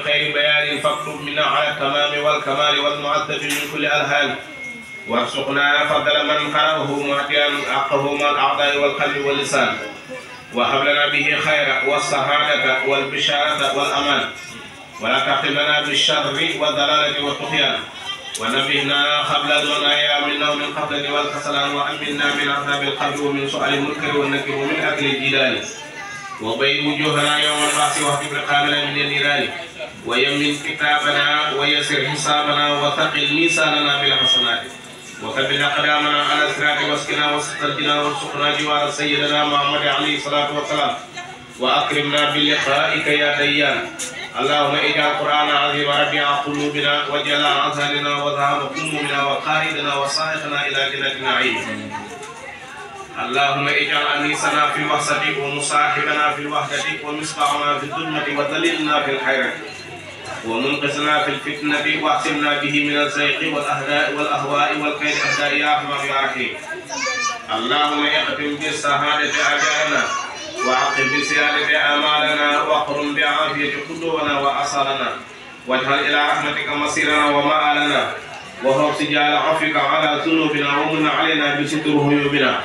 خير بيان فاكتب منا على التمام والكمال والمعذب من كل الهان وارزقنا فضل من قرأه معطيا حقه مع الأعضاء والقلب واللسان وهب لنا به خير والسعادة والبشارة والأمان ولا تختم لنا بالشر والضلالة والطغيان ونبهنا قبل المنايا منا ومن قبل والكسلان وأمنا من عذاب القبر ومن سؤال المنكر والنكر ومن أكل الجدال وبيض وجوهنا يوم البعث واهتف رقابنا من النيران ويمن كتابنا ويسر حسابنا وثقل ميزاننا بالحسنات وثبت أقدامنا على الصراط واسقنا واستجنا وارزقنا جوار سيدنا محمد عليه الصلاة والسلام وأكرمنا بلقائك يا ديان اللهم اجعل القرآن العظيم ربيع قلوبنا وجلاء أذهاننا وذهاب همومنا وقائدنا وسائقنا إلى جنة النعيم اللهم اجعل أنيسنا في الوحدة ومصاحبنا في الوحدة ومصباحنا في الظلمة ودليلنا في الحيرة ومنقذنا في الفتنة واحسمنا به من الزيغ والأهواء والكيد أهداء يا رحمن يا رحيم اللهم اختم بالسعادة أجالنا وعقب بسيادة أعمالنا واقرن بعافية قلوبنا وأصالنا واجعل إلى رحمتك مصيرنا ومآلنا وهب سجال عفوك على ذنوبنا ومن علينا بستر عيوبنا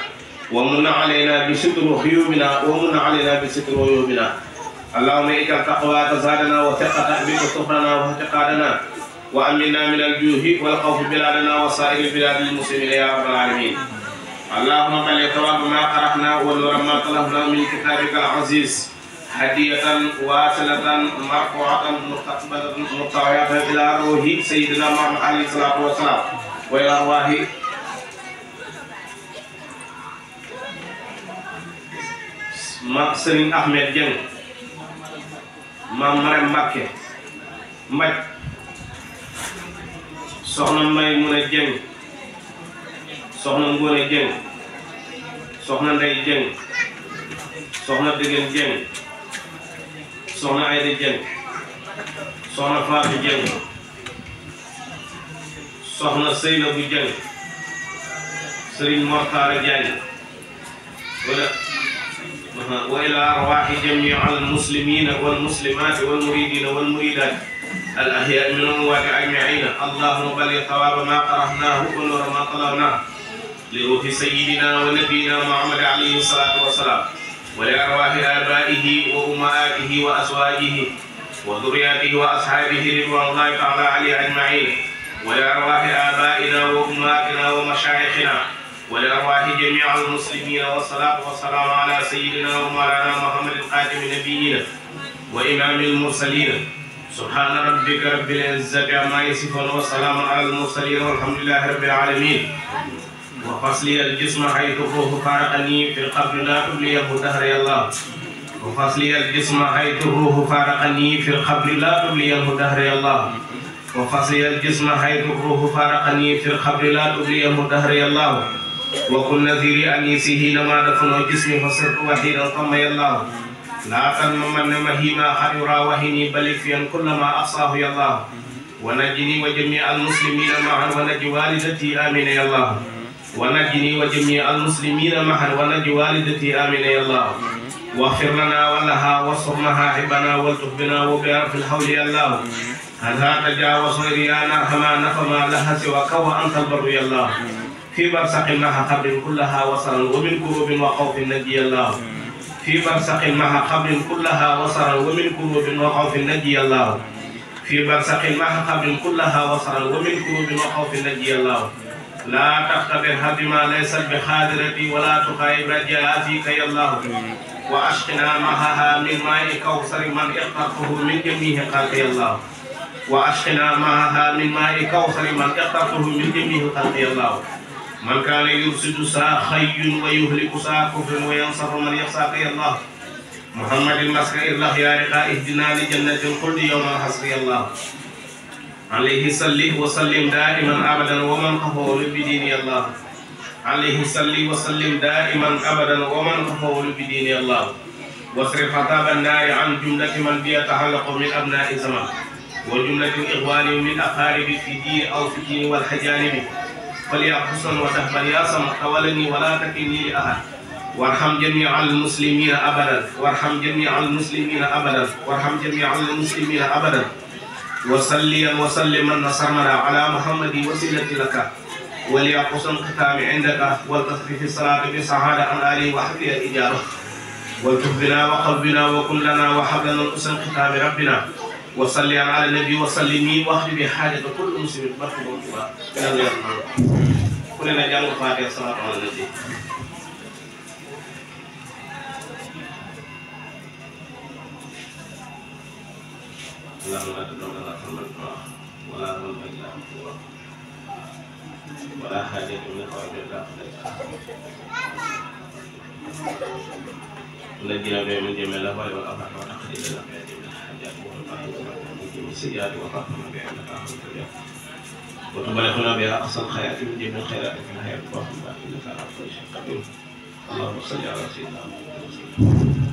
ومن علينا بستر عيوبنا ومن علينا بستر عيوبنا اللهم اجعل تقواك زادنا وثقة بك سفرنا واعتقادنا وأمنا من الجوع والخوف بلادنا وسائر بلاد المسلمين يا رب العالمين اللهم بلغ ثواب ما قرأنا ونور ما طلبنا من كتابك العزيز هدية واصلة مرفوعة مستقبلة مطاوعة إلى روح سيدنا محمد عليه الصلاة والسلام وإلى أرواح ma Serigne Ahmed Dieng Maam Marème Mbacké Mbaj soxna Maymuna Dieng soxna Ngone Dieng soxna Ndey Dieng soxna Degen Dieng soxna Ayda Dieng soxna Fatou Dieng soxna Seynabou Dieng Serigne Mortala Diagne وإلى أرواح جميع المسلمين والمسلمات والمريدين والمريدات الأحياء من الأموات أجمعين اللهم بلغ ثواب ما قرأناه ونور ما طلبناه لروح سيدنا ونبينا محمد عليه الصلاة والسلام ولأرواح آبائه وأمهاته وأزواجه وذرياته وأصحابه رضوان الله تعالى عليه أجمعين ولأرواح آبائنا وأمهاتنا ومشايخنا ولأرواح جميع المسلمين والصلاة والسلام على سيدنا ومولانا محمد خاتم النبيين وإمام المرسلين سبحان ربك رب العزة عما يصفون وسلام على المرسلين والحمد لله رب العالمين وفصلي الجسم حيث الروح فارقني في القبر لا تبليه دهر يا الله وفصلي الجسم حيث الروح فارقني في القبر لا تبليه دهر يا الله وفصلي الجسم حيث الروح فارقني في القبر لا تبليه دهر يا الله وكن نذير أنيسه لما دفن جسمي فصرت وحيدا ثم يا الله لا تنمن مهيما خيرا وهني بل فيا كل ما أقصاه يا الله ونجني وجميع المسلمين معا ونجي والدتي آمين يا الله ونجني وجميع المسلمين معا ونجي والدتي آمين يا الله واغفر لنا ولها واصرنها حبنا والتف بنا وبيار في الحول يا الله هذا تجاوز ريانا فما نفما لها سواك وأنت البر يا الله في برزخ مع قبر كلها وصرا ومن كروب وخوف نجي الله في برزخ مع قبر كلها وصرا ومن كروب وخوف نجي الله في برزخ مع قبر كلها وصرا ومن كروب وخوف نجي الله لا تختبرها بما ليس بخادرتي ولا تخايب رجاء فيك يا الله وأشقنا معها من ماء كوثر من اقترفه من جميع خلق يا الله وأشقنا معها من ماء كوثر من اقترفه من جميع خلق يا الله من كان يرسد سا خي ويهلك سا كفر وينصر من يخشاك يا الله محمد المسك الله يا رقاء اهدنا لجنة الخلد يوم الحسر يا الله عليه صل وسلم دائما أبدا ومن قفول بدين يا الله عليه صل وسلم دائما أبدا ومن قفول بدين يا الله واصرف عذاب النار عن جملة من بيتعلق من أبناء زمان وجملة الإخوان من أقارب في دين أو في دين والحجانب فليا حسن وتهبل يا سمع تولني ولا تكلني لأحد وارحم جميع المسلمين أبدا وارحم جميع المسلمين أبدا وارحم جميع المسلمين أبدا وصليا وسلما سرمدا على محمد وسيلة لك وليقص الختام عندك والكثر في الصلاة بسعادة عن آله وحفظه الإجابة والتف بنا وقلبنا وكلنا وحبلنا الحسن ختام ربنا وصلي على النبي وسلم واخذ بحاجة كل مسلم بركة الله كلنا جعل الفاتحة الصلاة على النبي اللهم لا تدع لنا ذنبا ولا ذنبا الا غفورا ولا حاجة من حوائج الا قضيتها ونجينا بها من جميع الاهوال والافات وتقضي لنا بها جميع الحاجات من جميع السيئات وترحمنا بها انك ارحم الراحمين وتبلغنا بها اقصى الخيرات من جميع الخيرات في الحياه والممات انك على كل شيء قدير اللهم صل على سيدنا محمد وسلم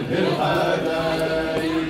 بالقدر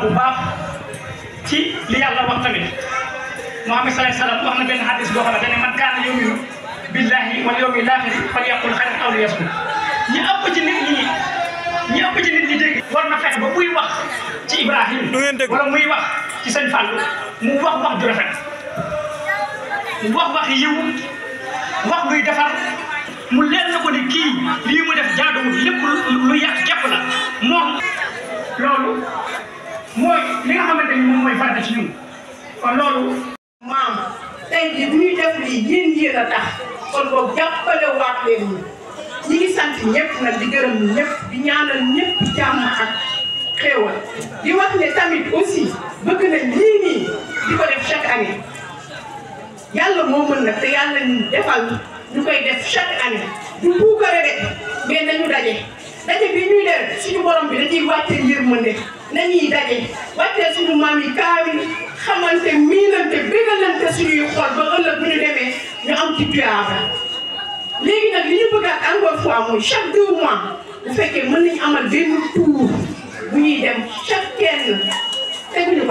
bu baax ci li yàlla wax tamit Muhammad sallallahu alayhi wasallam wax na benn hadis boo xamante ne man kaana yu'minu billahi wal yawmil akhir falyaqul khayran aw liyasmut ñi ëpp ci nit ñi dégg war na fexe ba buy wax ci Ibrahim wala muy wax ci sëñ Fallou mu wax wax ju rafet mu wax yiw wax luy defar mu leer na ko ni kii lii mu def jaaduwul lépp lu yàq képp la moom loolu mooy li nga xamante ni moom mooy farata ci ñun kon loolu maam tey jii bu ñuy def lii yéen a tax kon boobu jàppale waat leen ñi ngi sant ñëpp nag di gërëm ñëpp di ñaanal ñëpp jàmm ak xéewal di wax ne tamit aussi bëgg na lii nii di ko def chaque année yàlla moo mën nag te yàlla ñu defal ñu koy def chaque année du puukare de mais nañu daje bi ñuy def suñu borom bi dañuy wàccee yërmande nañuy daje wàccee suñu maam yi kaamil xamante miinante bégalante suñuy xol ba ëllëg bu ñu demee ñu am ci tuyaaba léegi nag li ñu bëggaat encore fois mooy chaque 2 mois bu fekkee mën nañu amal benn tour bu ñuy dem chaque kenn teguñu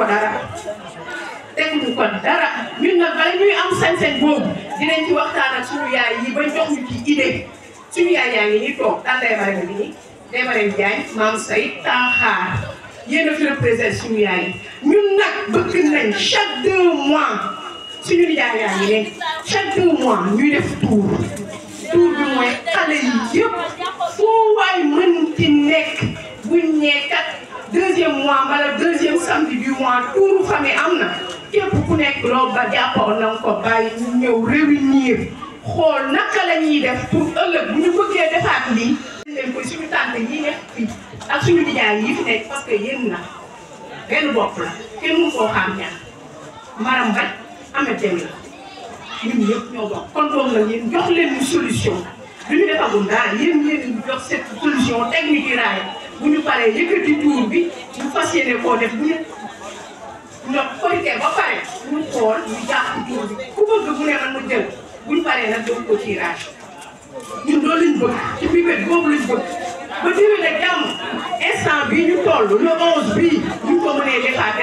ko dara ñun nag bala ñuy am sañ-sañ boobu dinañ ci waxtaan ak suñu yaay yi ba jox ñu ci idée suñu yaay yaa ngi nii toog daal day bare bi nii day bare Diagne maam say Tanxaar yéen a fi représenté suñu yaay yi ñun nag bëgg nañ chaque 2 mois suñu nijaay yaa ngi ne chaque 2 mois ñuy def tour bi mooy xale yi yëpp foo waay mën ci nekk buñ nekkat 2e mois mbala 2e samedi du mois touru famille am na képp ku nekk loo ba jàppoon na nga ko bàyyi ñu ñëw réunir xool naka la ñuy def pour ëllëg bu ñu bëggee defaat lii leen koy suñu tante yi nekk fii ak suñu nijaay yi fi nekk parce que yéen na benn bopp la kenn mu koo xam ñaar maram bat amet dem la ñun ñëpp ñoo bokk kon doom la yéen jox leen ñu solution du ñu defagum dara yéen ñu jox cette solution technique yi raaya bu ñu paree yëkkati tour bi ñu fas yéene koo def bu ñu korité ba pare ñu xool ñu jàpp tour bi ku bëgg mu ne man mu jël bu ñu paree nag doon ko tirage ñun loolu lañ bëgg ci biir boobu lañ bëgg ba déwén nag jàmm instant bii ñu toll le 11 bii ñu ko mënee defaat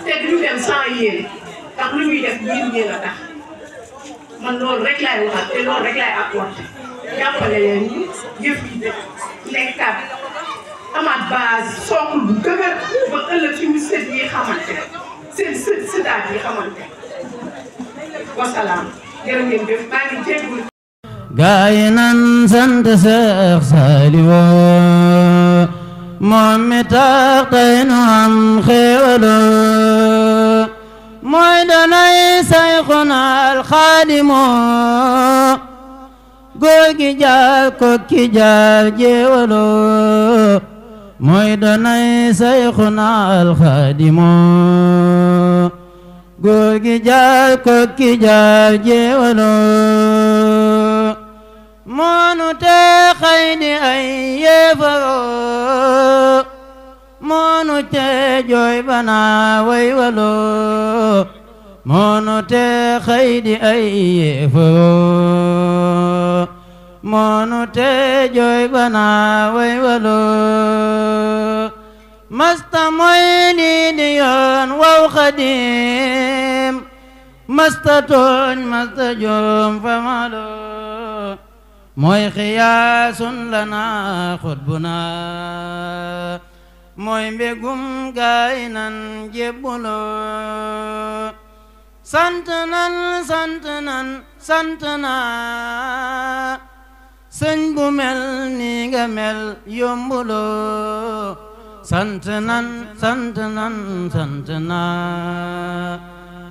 te duñu dem sans yéen ndax lu ñuy def yéen a tax man loolu rek laay waxaat te loolu rek laay apporté jàppale leen ñu yëf yi nekkaat amaat base sookul bu dëgër ba ëllëg suñu sët yi xamante seen sëtaat yi xamante wasalaam jërë ngeen jëf maa ngi jéggul gaay nan sant Seex Saaliwu moom mi tax tey nu am xéewalo mooy danay Sayxuna Alxaadimu góor gi jaar kokki jaar jéewalo mooy danay Sayxuna Alxaadimu góor gi jaar kokki jaar jéewalo moonu te xëy di ay yéefaro moonu te jooy bana way walo moonu te xëy di ay yéefaro moonu te jooy bana way walo masta moy lii di yoon waw Xaadim masta tooñ masta joom fa malo mooy xiyaasun lana xutbuna mooy mbégum gaay nan jébbulo sant nan sëñ bu mel ni nga mel yombulo sant nan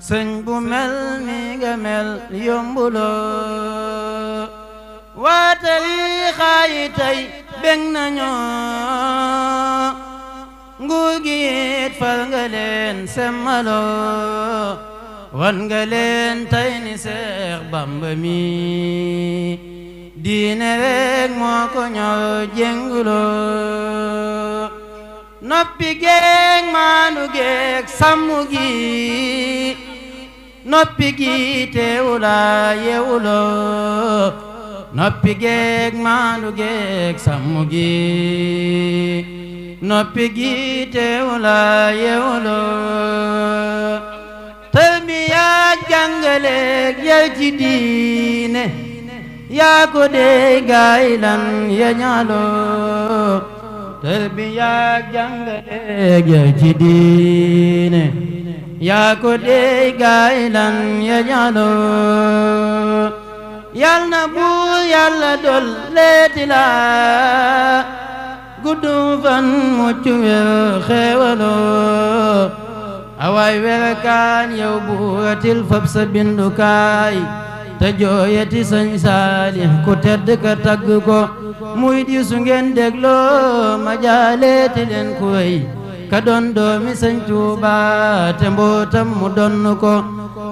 sëñ bu mel ni nga mel yombulo waatali xaayi tey bég nañu nguur gi it fal nga leen semmalo wan nga leen tey ni Seex Bamba mi diine rek moo ko ñor jéngulo noppi geek maandu geek sàmmu gi noppi gi teewula yeewulo noppi geek maandu geek sàmmu gi noppi gi teewula yeewuloo tarbiya jàngaleeg yar ci diine yaa ko dey gaay lan ya ñaaloo tarbiya jàngaleeg yar ci diine yaa ko dey gaay lan ya ñaaloo yal na buur yàlla dolleeti la guddu fan mucc wér xéewaloo awaay werakaan yow buuratil fab sa bindukaay te jooyati Sëñ Saalix ku tedd ka tagg ko muy di su ngeen dégloo ma jaaleeti leen ku wéy ka doon doomi Sëñ Tuuba te mbootam mu donn ko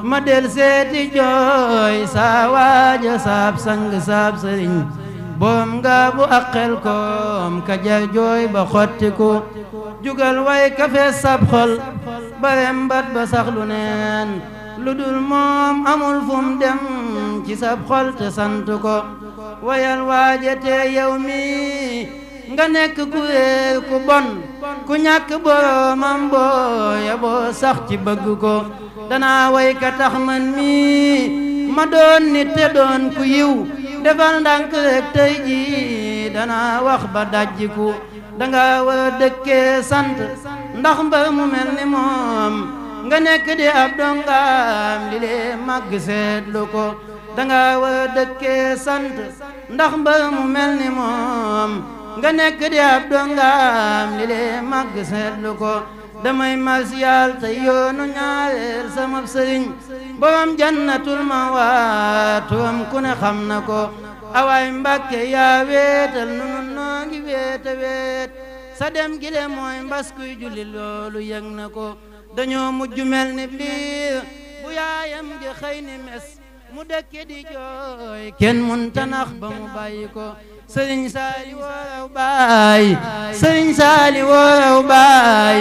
ma del seeti jooy saa waaja saab sang saab sëriñ boom nga bu aqel koom ka jar jooy ba xottiku jugal way ka fees sab xol barem bat ba sax lu neen lu dul moom amul fum dem ci sab xol te sant ko wayal waajate yow mi nga nekk ku réer ku bon ku ñàkk boromam booya boo sax ci bëgg ko danaa way ka tax man mi ma doon nit te doon ku yiw defal ndànk rek tey ji danaa wax ba dajjiku danga war a dëkkee sant ndax mbër mu mel ni moom nga nekk di ab dongaam li lee màgg seetlu ko danga war a dëkkee sant ndax mbër mu mel ni moom nga nekk di ab dongaam li lee màgg seetlu ko damay marsiyaal te yoonu ñaareel sama sëriñ borom jannatul mawaa ku ne xam na ko awaay Mbàkke yaa weetal nunu noo ngi weete weet sa dem gi le mooy mbas kuy julli loolu yëg na ko dañoo mujj mel ni liir bu yaayam gi xëy ni mes mu dëkke di jooy kenn mun tanax ba mu bàyyi ko Sëriñ Saali wooraw baay Sëriñ Saali wooraw baay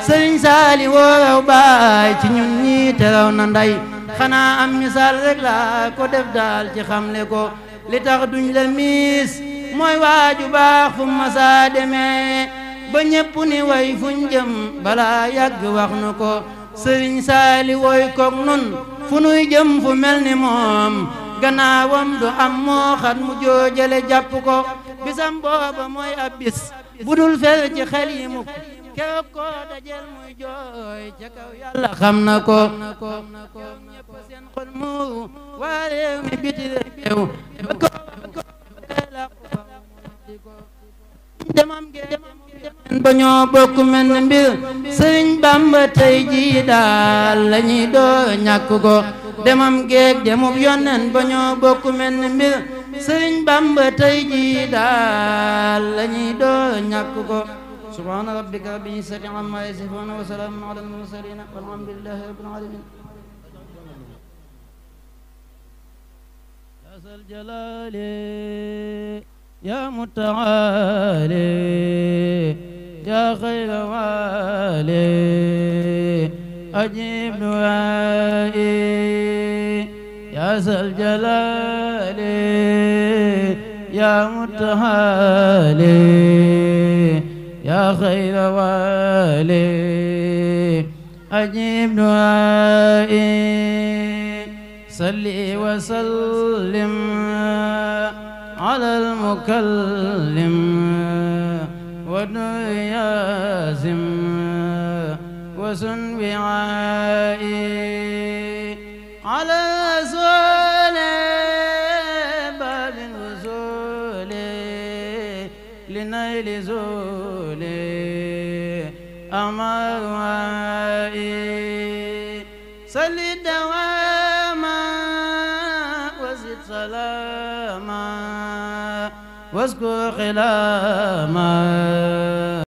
Sëriñ Saali wooraw baay ci ñun ñii te raw na ndey xanaa am misaal rek laa ko def daal ci xamle ko li tax duñ la miis mooy waaju baax fu masaa demee ba ñépp ni way fuñ jëm balaa yàgg wax nu ko Sëriñ Saali woy koog nun fu nuy jëm fu mel ni moom gannaawam du am moo xat mu joojale jàpp ko bisam booba mooy ab bis budul fel ci xel yi mukk keroog ko dajel muy jooy ca kaw yàlla xam na ko ñépp seen xol muuru waa réew mi biti réew demam ba ñoo bokk mel ni mbir Sëriñ Bamba tey ji daal la ñuy doo ñàkk ko demam geeg demub yonnen ba ñoo bokk mel ni mbir Sëriñ Bamba tey ji daal la ñuy doo ñàkk ko subhaana rabbika rabbil izzati amma yasifuun wa salaamun alal mursaliin walhamdulillahi rabbil aalamiin ya zal jalaali ya mutaali ya xayra waali ajib du'aa'i ya zal jalaali ya mutaali ya xayra waali ajib du'aa'i salli wa sallim ala al-mukallim wa yaasim wa sun bi'aa'i ala rasuuli baabil wusuuli li nayli zuuli amaa'i salli dawaama wa zid salaama واذكر خلاما